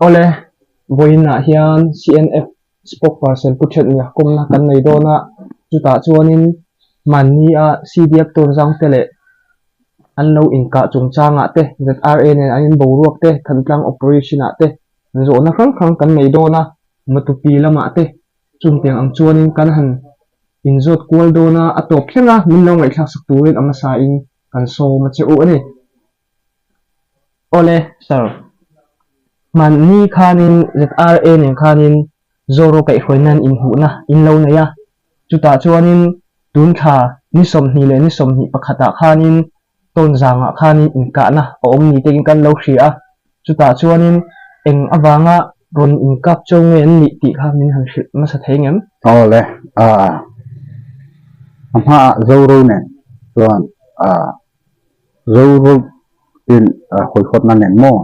Awle, vawiinah hian CNF spokesperson Pu Thetnia kawmna kan nei dawn a, chutah chuanin hmannia CDF Tawnzangte leh an lo inkah chungchangah te, ZRA nen an inboruak te, Thantlang operation-ah te zawhna hrang hrang kan nei dawn a, Matupi lamah te chungtiang ang chuanin kan han inzawt kual dawn a, a tawp thleng a, min lo ngaihthlaksak turin a hmasain kan sawm a che u a ni. Awle, Sir. Hmanni khanin ZRA nen khanin Zoro kaihhruaina nan inhmuhna in lo nei a, chutah chuanin tun thla ni 20 leh ni 21 ah khanin Tawnzangah khanin inkahna a awm ni tein kan lo hria a, chutah chuanin eng avanga rawn inkap cho nge an nih tih kha min han hrilh hmasa thei ngem? Awle, a hmaah Zoro nen chuan Zoro in hawihhawtna nen maw?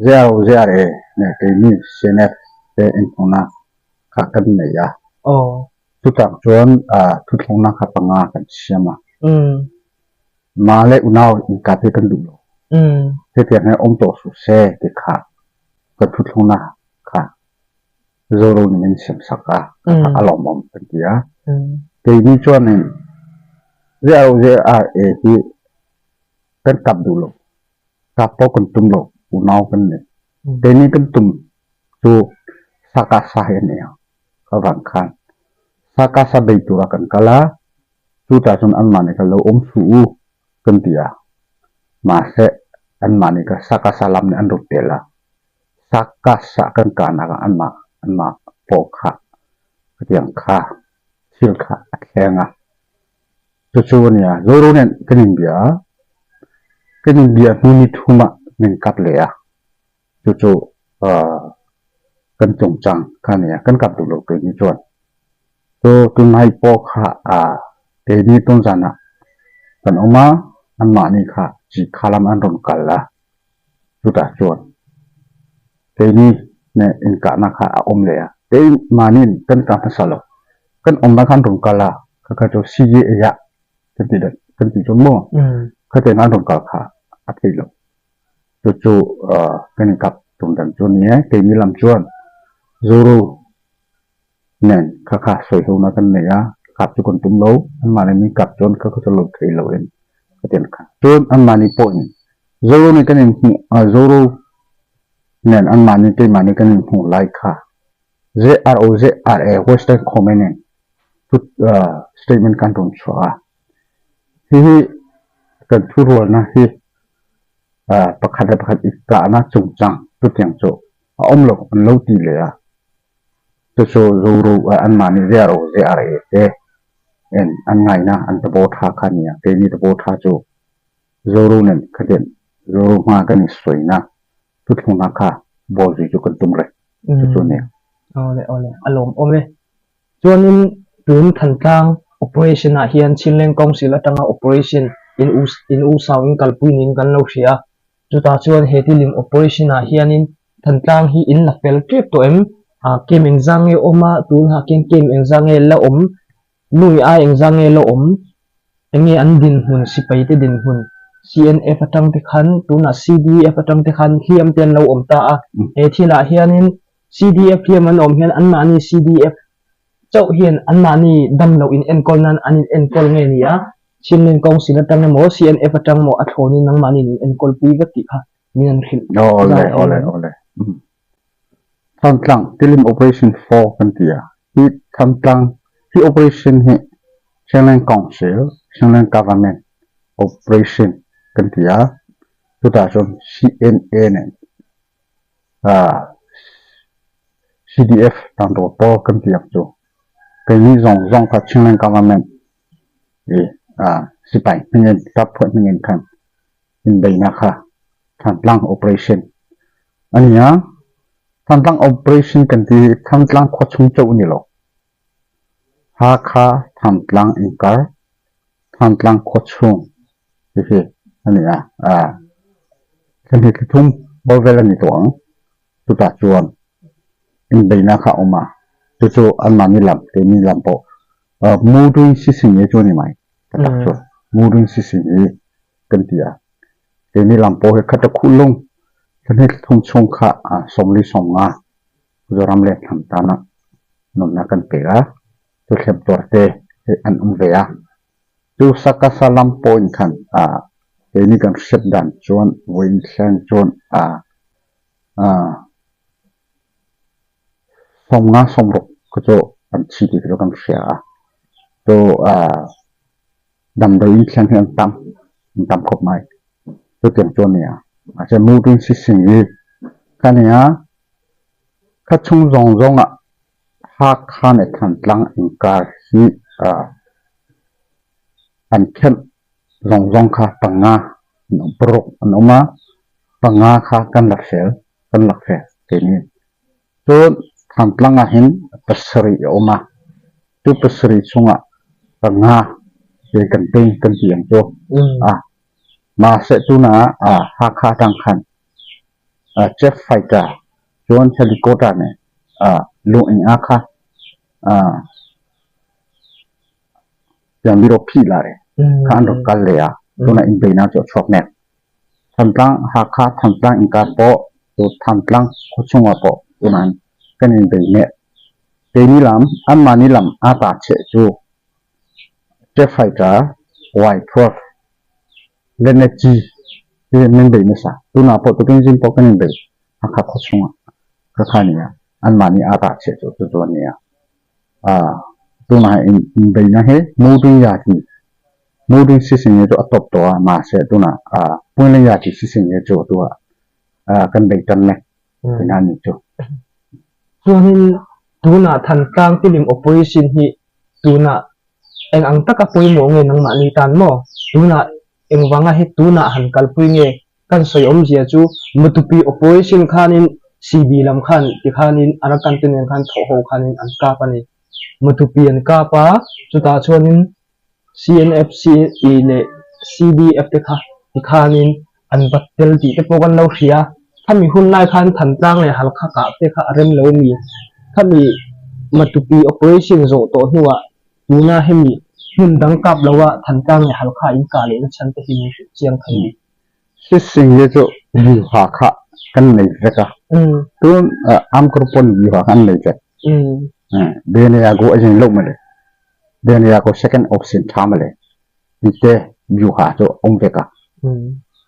ZROZRA leh keini CNF te inhmuhna kha kan nei a. Chutah chuan thuthlungna kha panga kan siam a. Ma leh unau inkap hi kan duh lo. Hetiang hian awm tawh suh se tih kha kan thuthlungna kha Zoro nih min siam sak a, a lawmawm kan ti a. Keini chuanin ZROZRA hi kan kap duh lo. Kap pawh kan tum lo, unau kan ni. Keini kan tum chu Sakasa hi a ni a, ka vang khan Sakasa bei tura kan kal a, chutah chuan anmahni kha lo awm suh u kan ti a, mahse anmahni kha Sakasa lam nih an rawn tel a, Sakasa kan kahnak ah anmah anmah pawh kha khatiang kha thil kha a thleng a. Chu chu a nia, Zoro nen kan inbia a, kan inbia hnu ni thumah min kap leh a, chu chu kan chungchang kha a nia, kan kap duh lo keini chuan. Chu tunlai pawh kha keini tun zanah kan awm a, anmahni kha chi kha lam an rawn kal a, chutah chuan keini nen inkahna kha a awm leh a, keimahniin kan kah hmasa lo. Kan awmna khan rawn kal a, kha kha chu CJA ah kan tih dan kan tih chuan maw khatiang an rawn kal kha a theih loh. Chu chu kan inkap tum dan chu a ni e. Keini lam chuan Zoro nen kha kha sawi hlona kan nei a, kap chu kan tum lo, anmahni min kap chuan kha kha chu lo thei lo in khatiang kha. Chuan anmahni pawhin Zoro nen kan inhmuh Zoro nen anmahni keimahni kan inhmuh lai kha ZROZRA Western Command in statement kan rawn chhuah a, hei hi kan thurualna hi pakhat leh pakhat inkahna chungchang chutiang chu a awm lo an lo ti leh a, chu chu Zoro anmahni ZROZRA te en an ngaihna an tabo tha kha a ni a, keini tabo tha chu Zoro nen khatiang Zoro hma kan insawina Thuthlungna kha ball zui chu kan tum reng chu chu a ni. Awle awle, a lawmawm e. Chuanin tun Thantlang operation ah hian Chinleng Council atanga operation in u in u sau in kalpui niin kan lo hria a. Chutah chuan he tilim operation ah hianin Thantlang hi in la fel tep tawh em? Ah camp engzah nge awm a, tunah khian camp engzah nge la awm? Nui ai engzah nge la awm? Enge an dinhmun, sipaite dinhmun, CNF atang te khan, tunah CDF atang te khan hliam te an lo awm ta a. He thilah hianin CDF hliam an awm hian anmahni CDF chauh hian anmahni dam loh in enkawl nan an in enkawl nge ni a, Chinlin Council atang emaw CNF atang emaw a thlawnin nangmahni in enkawl pui vek tih kha min an hrilh Awle, awle, awle. Thantlang Tilim Operation 4 kan ti a, hi Thantlang hi operation hi Chinland Council, Chinland Government operation kan ti a, chutah chuan CNA nen CDF tan rawh pawl kan ti ang chu. Keini zawng zawng kha Chinland Government i sipai hmingin, tlaphuah hmingin khan inbeihna kha Thantlang Operation a ni a. Thantlang Operation kan tih hi Thantlang khua chhung chauh a ni lo. Hakha Thantlang inkar, Thantlang khua chhung tih hi a ni a. Thlanhnih thlathum bawr vel a ni tawh ang. Chutah chuan inbeihna kha a awm a, chu chu anmahni lam, keini lam pawh Murui Sisingye chu a ni mai. Ka tak chu Murui Sisingye kan ti a. Keini lam pawh hi khata khuh lung. Thla hnih thla thum chhung kha 40 50 Mizoram leh hnam tana nunna kan pe a, chu thlem tuar te hi an awm ve a. Chu Sakasa lam pawhin khan keini kan hriat dan chuan vawiin thleng chuan 50 60 kha chu an thi tih chu kan hria a. Chu Damdawiin thleng hi an tam, an tam khawp mai. Chutiang chu a ni a. Mahse moving system hi kha a ni a, kha chhung zawng zawngah Hakha leh Thantlang inkar hi an khelh zawng zawng kha panga an awm, paruk an awm a, panga kha kan la fel, kan la fel keini. Chuan Thantlang ah hin pasarih a awm a, chu pasarih chungah panga te kan peng kan ti ang chu a. Mahse tunah Hakha atang khan jet fighter chuan helicopter nen lung eng a kha pian biro phih lai kha an rawn kal leh a, tunah inbeihna chu a chhuak mek. Thantlang, Hakha Thantlang inkar pawh chu Thantlang khaw chungah pawh tunah kan inbei mek. Keini lam, anmahni lam a ta cheh chu Jet Fighter Y-12 Lenet G hi min bei nasa. Tunah pawh tukin zing pawh kan inbei Hakha khaw chungah ka kha a ni a, anmahni a ta cheh chu chu chu a ni a. Tunah inbeihna hi Mudun Yati, Mudun Sising hi chu a tawp tawh a, mahse tunah Puinleng Yati Sising hi chu tunah kan bei tan mek tihna a ni chu. Chuanin tunah Thantlang Tilim Opposition hi tunah eng ang taka pawimawh nge nangmahni tan maw? Tunah engvanga hi tunah han kalpui nge? Kan sawi awmzia chu Matupi Opposition khanin CB lam khan tikhanin Arakan te nen khan thawh ho khanin an kap a ni. Matupi an kap a, chutah chuanin CNF, CE leh CDF te kha tikhanin an bat tel tih te pawh kan lo hria. Khami hun lai khan Thantlang leh Halkha kah te kha a rem lo mi. Khami Matupi Operation zawh tawh hnuah tuna hemi hmun dang kap loa Thantlang leh Halkha in kah lehna chhan te hi min hrilh chiang thei a ni. Sising hi chu Vihua kha kan nei vek a, tun Amkawr pawn Vihua kha an nei vek. Benia go a zin loh mawle, Benia go second option tha mawle tih te Vihua chu a awm vek a.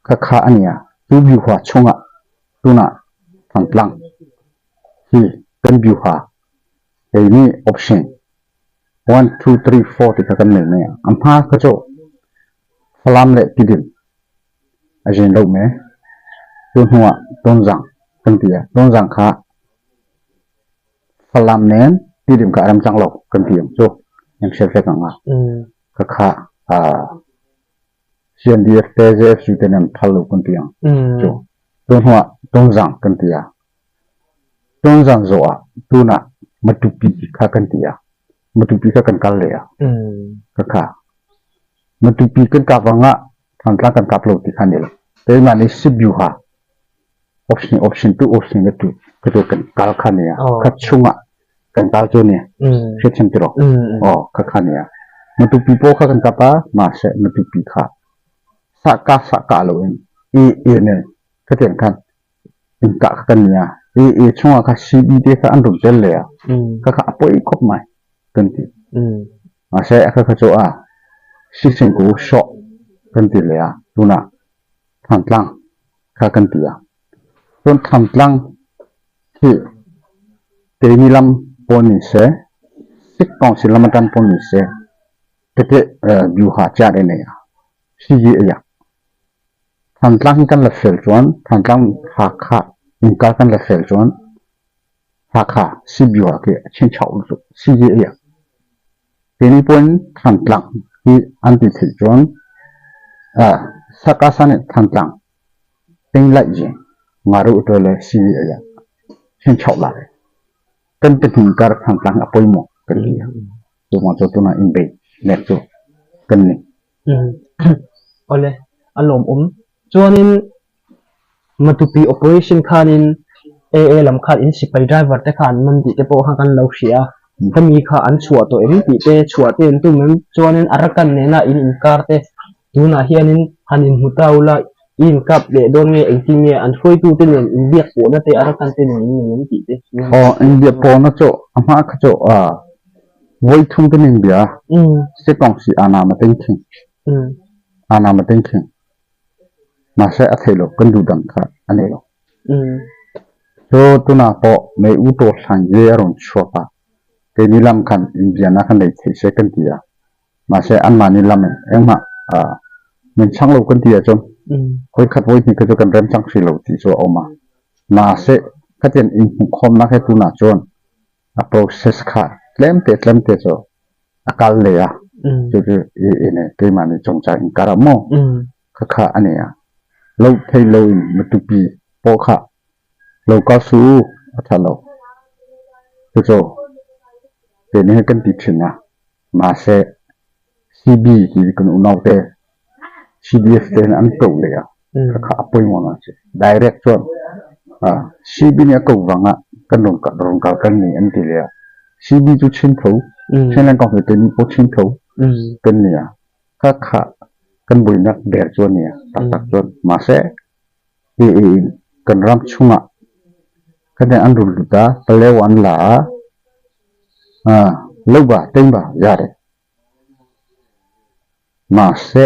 Kha kha a nia, chu Vihua chhungah tunah Thantlang hi kan Vihua keini option one, two, three, four tih kha kan nei mai a, a hma kha chu Falam leh Tidim a zin loh mai. Chu hnuah Tonzang kan ti a, Tonzang kha Falam nen Tidim kha a remchang lo kan ti ang chu eng hriat vek ang a. Kha kha CNDF te JFC te nen phal lo kan ti ang chu. Chu hnuah Tonzang kan ti a, Tonzang zawhah tunah Matupi kha kan ti a, Matupi kha kan kal leh a. Kha kha Matupi kan kap anga Thantlang kan kap lo ti kha ni lo. Keimah nih Sibyuha option option tu option le tu ka tu kan kal kha ni a. Kha chungah kan kal chu ni. Hriathiam ti rawh. Aw kha kha ni a. Matupi pawh kha kan kap a, mahse Matupi kha sah ka sah kah lo in i i nen khatiang khan inkah kha kan ni a. I i chungah kha CB te kha an rawn tel leh a. Kha kha a pawi khawp mai kan ti. Mahse a kha kha chu a Sisengku hrawh kan ti leh a, tunah Thantlang kha kan ti a. Chuan Thantlang hi keini lam pawh ni se, Sikh Council lam atang pawh ni se, tete Vyuha chiah reng nei a, CGA ah. Thantlang hi kan la fel chuan, Thantlang Hakha inkar kan la fel chuan Hakha Sibiua khi a chhinchhauh lutuk CJA ah. Keini pawhin Thantlang hi an tih theih chuan Sakasa nih Thantlang Penglaih zing Ngaruh ṭuai le CJA ah chhinchhauh la le. Kan pahnih kar Thantlang hi a pawimawh kan ti a. Chuvang chu tunah inbeih mek chu kan ni. Awle, a lawmawm. Chuanin Matupi operation khanin AA lam khan in sipai driver te kha an man tih te pawh kha kan lo hria a, hemi kha an chhuah tawh em tih te chhuah te an tum em? Chuanin Arakan nena in inkar te tunah hianin han inhmu ta ula. I inkap leh dawn nge engtin nge an hruaitute nen inbiak pawhna te Arakan te nen in nei em tih te chu. Aw, inbiak pawhna chu a hma kha chu vawi thum kan inbia a, State Council a nama teng thing, a nama teng thing. Mahse a theih loh kan duh dang kha a nei lo. Chu tunah pawh May U Taw Hlan Ye a rawn chhuak a, keini lam khan inbiakna kha nei theih se kan ti a. Mahse, anmahni lamin engmah min chhang lo kan tih ah chuan hawi khat vawi hnih kha chu kan remchang hrih lo tih chu a awm a. Mahse, khatiang inhmuhkhawmna kha tunah chuan a process kha tlem teh tlem teh chu a kal leh a, chu chu i ine keimahni chungchang inkar ah maw kha kha a ni a. Lo thei lo in matupi pawh kha lo kal suh u a tha lo. Chu chu keini hi kan ti thin a. Mahse, CB tih kan unaute CDF te hian an ko leh a, kha kha a pawimawh a che. Direct chuan CB nih a ko vanga kan rawn kal rawn kal kan ni an ti leh a. CB chu chhin tho, Chinland Council keini pawh chhin tho kan ni a. Kha kha kan buainak ber chu a ni a tak tak chuan. Mahse, kan ram chhungah khatiang an rawn lut a, paleu an la a. Lo ba teng ba ya re. Mahse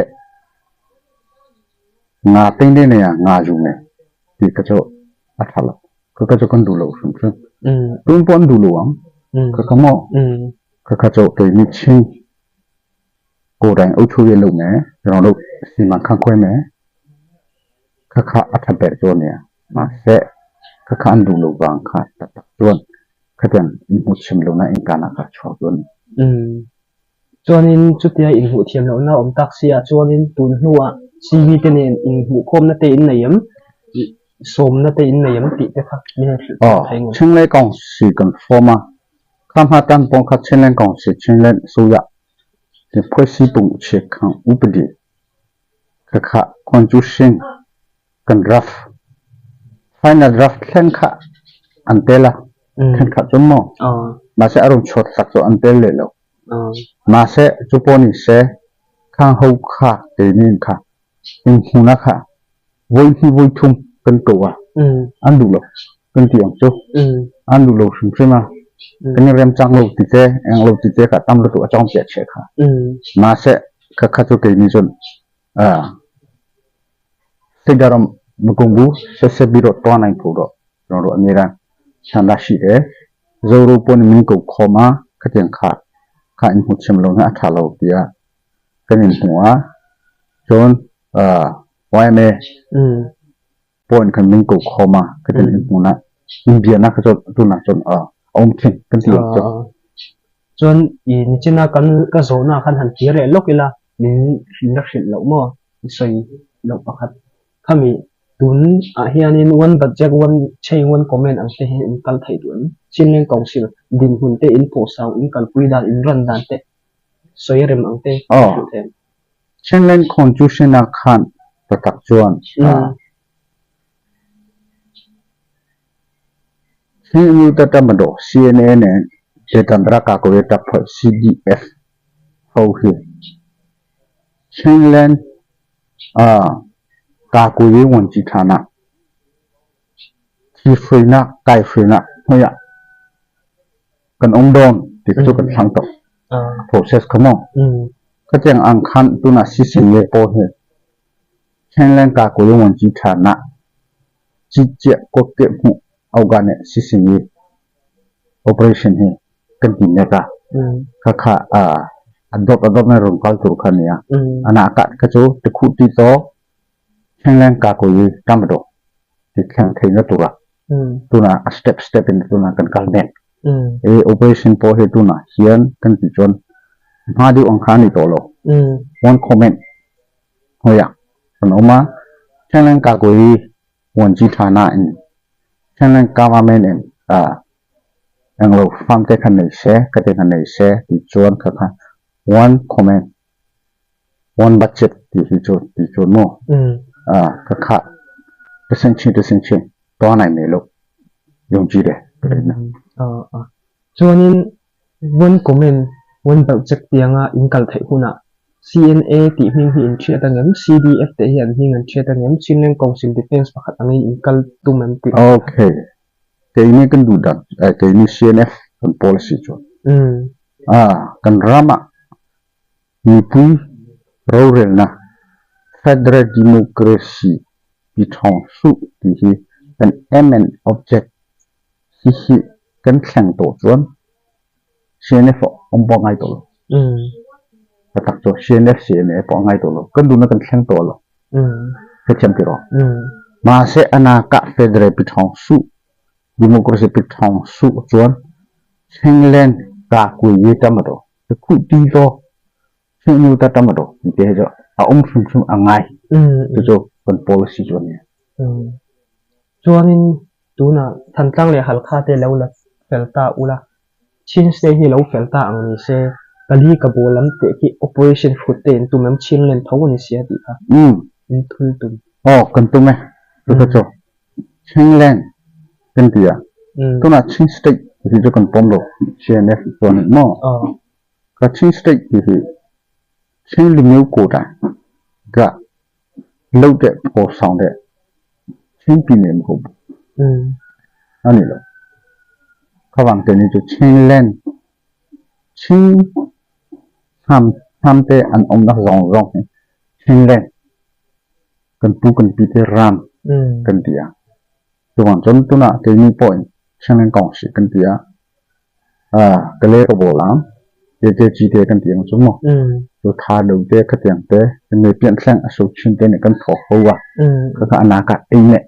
nga teng deuh nei a nga zu nge tih kha chu a tha lo. Kha kha chu kan duh lo hrim hrim. Tun pawh an duh lo ang. Kha kha maw? Kha kha chu keini chhing Kawrang o thu rian lo me, rong lo simang khang khuai me. Kha kha a tha ber chu a nia. Mahse kha kha an duh lo vang kha tak tak chuan khatiang inhmuh chim lohna inkanah kha a chhuak dawn a ni. Umm. Chuanin chutia inhmuh thiam lohna awm tak si ah chuanin tun hnuah CV te nen inhmuhkhawmna te in nei em? Sawmna te in nei em tih te kha min han hrilh Aw, thei ngawt. Chinlei Council kan form a, kha hma tan pawh kha Chinleng Council Chinlen Suya ti phuaisi pung chhe khang upadi kha kha constitution kan draft final draft thleng kha an tel a thenkhat chuan maw mahse a rawn chhuat sak chu an tel leh lo mahse chu pawh ni se khang ho kha keini kha inhmuna kha vawi hnih vawi thum kan ko a an duh lo kan tih ang chu an duh lo hrim hrim a kan in remchang lo ti te eng lo ti te kha tam lutuk a chawng piah chhe kha mahse kha kha chu keini chuan Sedaram mukungbu sesebiro tuanai phu ro ro ro anira chanda shi e zoro pon min ko khoma khatiang kha kha in hmu chim lo na a tha lo tia kan in hmu a chuan YMA pawhin khan min ko khawm a khatiang in hmuhna inbiakna kha chu tunah chuan a awm thin kan ti ang chu. Chuan i nichina kan ka zawhna khan han kir leh lawk ila min la hrilh loh maw i sawi loh pakhat khami tun ah hianin one budget one chain one comment ang te hi in kal theih duh em? Chinleng Council dinhmun te in pawhsau in kalpui dan in ran dan te sawi rem ang te hrilh thei ang. Chinland Constitution-ah khan patak chuan Chin Amyota Tatmadaw, CNA, nen Chetandra Kakoe Taphawi, CDF, ho hi Chinland Kakoe Wanci Thana thihruainak, kaihruainak hnuaiah kan um dawn ti kha chu kan thlang tawh. Process kha maw? Khatiang ang khan tunah CCA pawh hi Chinland Kakoe Wanci Thana Ciciah kawtkeh hmuh auga nih sisin i operation hi kan ti mek a. Khakha a dawt a dawt na run kal tur kha nia. Ana kat kha chu tikhuh ti to thlenglen ka ko i tamado ti thleng thei na tura. Tuna a step step in tuna kan kal mek. E operation pawh hi tuna hian kan ti chuan hma deuh ang kha ani tawh lo. One comment hnuaiah kan awm a, Thailand Kakui Vuanci Thana in Thailand Government in englo farm te kha nei se, ka te kha nei se tih chuan kha kha one comment one budget tih hi chu tih chuan maw ka kha percent chin percent chin tuanai nei lo yungchi de ka ti na. Chuanin one comment one budget tianga in kal theih hunah. CNA tih hming hi in hriat angem? CDF te hi an hming an hriat angem? Chinleng Council Defence pakhat angin in kal tum em tih. Ok. Keini kan duh dan, keini CNF kan policy chuan kan ramah mipui rorelna Federal Democracy ti thawng suh tih hi kan aim and object hi hi kan thleng tawh chuan CNF awm pawh a ngai tawh lo. Ka tak chu CNF CNA pawh a ngai tawh lo. Kan duhna kan thleng tawh lo. Hrethiam ti rawh. Mahse a nakah Federal pi thawng suh, Democracy pi thawng suh chuan Chinland ka kui yi tam a do. Ka khuh ti law Chinnu ta tam a do. Ti te chu a um hrimhrim a ngai. Cucu kan policy chu a ni. Chuanin tunah Thantlang leh Halkha te lo la fel ta ula, Chin State hi lo fel ta ang ni se, Kali ka ball lam teh khi operation hrut te in tum em Chinland tho a ni sia tih kha in thul tum. Aw kan tum e, chu kha chu Chinland kan ti a, tunah Chin State tih hi chu kan pawm lo, CNF chuan maw? Ka Chin State tih hi Chin Limiu Quota ka လုပ်တဲ့ပေါ်ဆောင်တဲ့ချင်းပြည်နယ်မဟုတ်ဘူး อืม အဲ့ဒီလိုခဗန်တဲ့နေချချင်းလန်ချင်းဟမ်ဟမ်တဲ့အန်အုံးဒါဇောင်းဇောင်းချင်းလန်ကန်ပူကန်ပီတဲ့ရမ် อืม ကန်တီယာဒီဝန်ကျွန်တူနာတေနီပွင့်ချင်းလန်ကောင်ရှိကန်တီယာအာကလေးကဘောလာတေတေကြီးတဲ့ကန်တီယံကျမော อืม ตัวทาดูเตะขะเตียงเตะมีเปลี่ยนแสงอสุชินเตเนี่ยกันถอเขาว่า อืม ก็คืออนาคตเองเนี่ย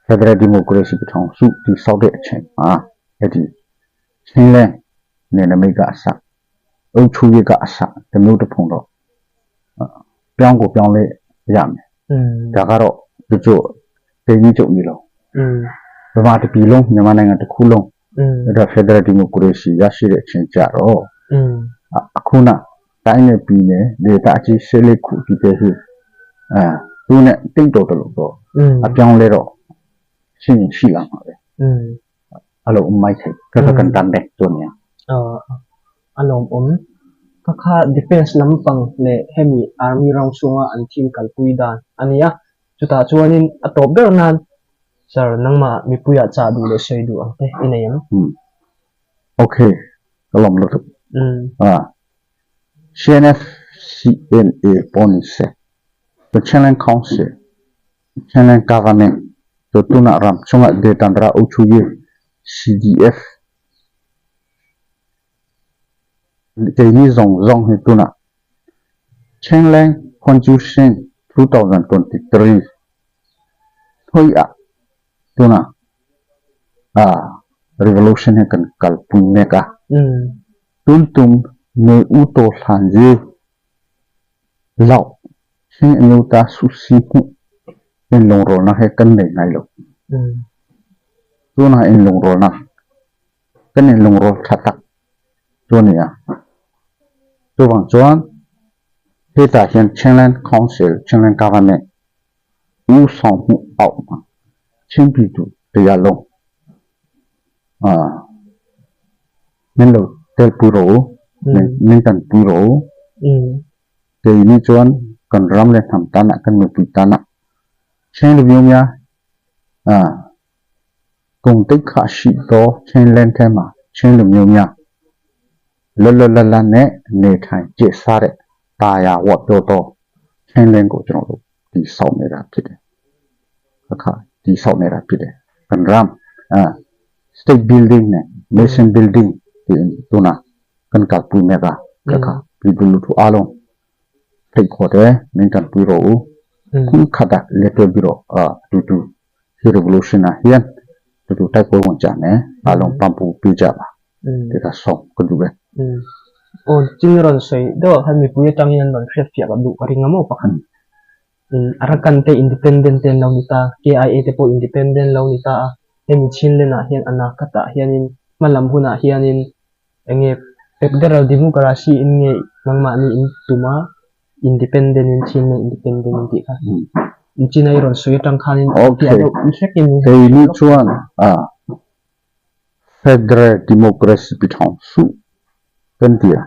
Federal Democracy ပြည်ထောင်စုတည်ဆောက်တဲ့အချိန်မှာအဲ့ဒီချင်းလဲနေနမိတ်ကအစအုပ်ချုပ်ရေးကအစတစ်မျိုးတစ်ဖုံတော့ပြောင်းကိုပြောင်းလဲရမယ် อืม ဒါကတော့ကြို့တေကြီးကြုံနေလို့ อืม ဗမာတပြည်လုံးမြန်မာနိုင်ငံတစ်ခုလုံး อืม အဲ့ဒါ Federal Democracy ရရှိတဲ့အချိန်ကြတော့ อืม အခုနတိုင်းနဲ့ပြည်နယ်ဒေတာအကြီးရှစ်လေးခုဒီတဲ့ဟိအဲသူနဲ့တိတ်တော်တယ်လို့တော့ อืม အပြောင်းလဲတော့ရှိရင်ရှိလာမှာပဲ อืม အဲ့လိုအမိုက်ထိတ်ကကကန်တန်တဲ့ตัวเนี้ย a lawmawm ka kha defence lampang leh hemi army ram chhunga an thil kalpui dan a ni a chutah chuanin a tawp ber nan sir nangmah mipuiah chah duh leh sawi duh ang te i nei ang. Okay ka lawm lutuk. Umm. A CNF CNA pawh ni se the Chinland Council Chinland Government chu tunah ram chungah Detanra Uchuyi CDF keini zawng zawng hi tunah Chinland Constitution 2023 hnuaiah tunah revolution hi kan kalpui mek a. Tun tum nei u taw hlan zi loh hring a nu ta su si hmuh in lungrawlnak he kan nei ngai lo. Tunah in lungrawlnak kan in lungrawl tha tak chu a ni a. Chuvang chuan hetah hian Chinland Council, Chinland Government u sawm hmuh auh hmang Chinpitu tia lawng min lo telpui rawh u, min tanpui rawh u. Keini chuan kan ram leh hnam tanah, kan mipui tanah Chin review nia kum te kha hri taw Chinland the ma Chin review nia လွတ်လွတ်လပ်လပ်နဲ့နေထိုင်ကျက်စားတဲ့တာယာဝပြောတော့ Chinland ကိုကျွန်တော်တို့တည်ဆောက်နေတာဖြစ်တယ်အခါတည်ဆောက်နေတာဖြစ်တယ်ကန်ရမ်အာ state building နဲ့ nation building ဒီတူနာကန်ကပူမေကကခပြည်သူလူထုအားလုံးဖိတ်ခေါ်တယ်မင်းကန်ပူရောခုခတ်တာလက်တွေ့ပြီးတော့အာတူတူဒီ revolution နာဟန်တူတူတိုက်ပွဲဝင်ကြမယ်အားလုံးပံ့ပိုးပေးကြပါဒီကဆောင်းကတူပဲ Aw chin rawn sawi deuh ah khan mipui atangin an rawn hriat fiah ka duh ka ring a maw pakhat. Arakan te independent te an lo ni ta, KIA te pawh independent lo ni ta a, hemi Chinland ah hian a nak khatah hianin hma lam hunah hianin eng nge Federal Democracy in nge nangmahni in tum a, independent in Chinland independent in tih kha in China i rawn sawi atang khanin fiah deuh hrekin. Keini chuan a Federal Democracy Pithawng suh kan ti a.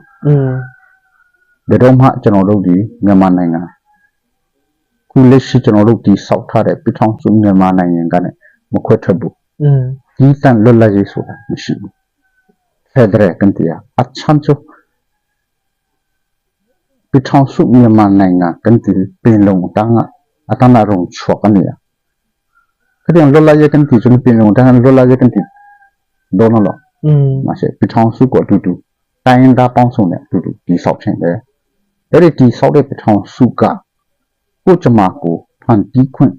ဘယ်တော့မှကျွန်တော်တို့ဒီမြန်မာနိုင်ငံခုလက်ရှိကျွန်တော်တို့ဒီစောက်ထားတဲ့ပြည်ထောင်စုမြန်မာနိုင်ငံကလည်းမခွဲထွက်ဘူး อืม ဒီတန်လွတ်လပ်ရေးဆိုတာမရှိဘူးဖက်ဒရယ်ကန်တရားအချမ်းချိုပြည်ထောင်စုမြန်မာနိုင်ငံကန်တီပင်လုံတန်းအတနာရုံချောကနေရခတဲ့လွတ်လပ်ရေးကန်တီကျွန်ပင်လုံတန်းလွတ်လပ်ရေးကန်တီဒေါ်နော်လော อืม မရှိပြည်ထောင်စုကိုအတူတူတိုင်းရင်းသားပေါင်းစုံနဲ့အတူတူဒီဆောက်ခြင်းပဲအဲ့ဒီဒီဆောက်တဲ့ပြည်ထောင်စုကကိုကျမကိုဖန်တီးခွင့်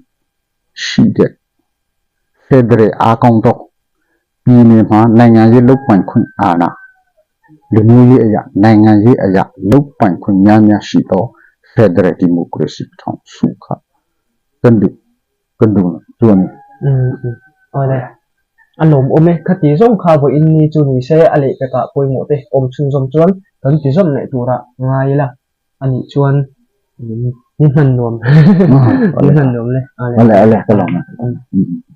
ရှိတဲ့ဖက်ဒရယ်အားကောင်းတော့ပြည်နယ်မှာနိုင်ငံရေးလုပ်ပိုင်ခွင့်အာဏာလူမျိုးရေးအရာနိုင်ငံရေးအရာလုပ်ပိုင်ခွင့်များများရှိတော့ဖက်ဒရယ်ဒီမိုကရေစီပြည်ထောင်စုကကန်တူကန်တူကျွန်း อืมอืมole a lawm awm e khati zawng kha vawiin ni chu ni se a leh pekah pawimawh te awm chhunzawm chuan kan ti zawm leh turah ngai ila anih chuan ni hman nuam ni hman nuam le ole ole ka lawm อืม อืม